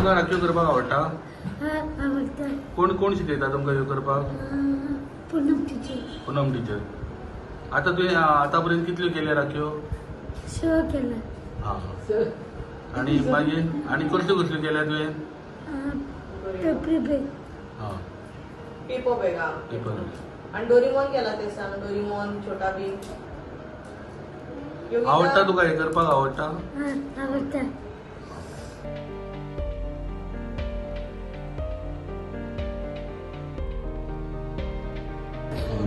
तुमकां राखयो करपाक आवडटा? हय, आवडटा. कोण कोण शिकयता तुमकां ह्यो करपाक? पूनम टिचर. पूनम टिचर. आतां तुवें आतां पर्यंत कितल्यो केल्या राखयो? स केला. हां, आनी मागीर आनी कसल्यो कसल्यो केल्या तुवें? Peppery bag. हां. पेपर बॅगा. पेपर. आणि डोरीमॉन केला ते सांग. डोरीमॉन, छोटा भीम. योगिता? आवडटा तुका हे करपाक आवडटा? हय, आवडटा.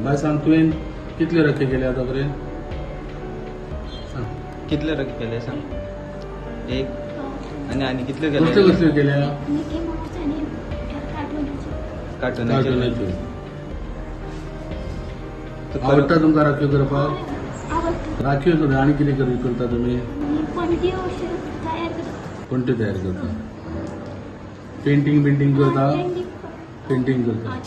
बाय, सांग, तुवें कितल्यो राखयो केल्या आतां पर्यंत, सांग. कितले रक केले सांग एक. आनी आनी कितल्यो कसल्यो केले? कसल्यो केल्या? मिकी माऊस आणि कार्टूनाचे. कार्टूनाचे. कार्टूनाच्यो. आवडटा तुमकां राखयो करपाक? आवडटा. राखयो सोडून आनी कितें करता तुमी? आणि पणजी अशें तयार करता. कोणते तयार करता? पेंटिंग बिंटिंग करता? पेंटिंग करता.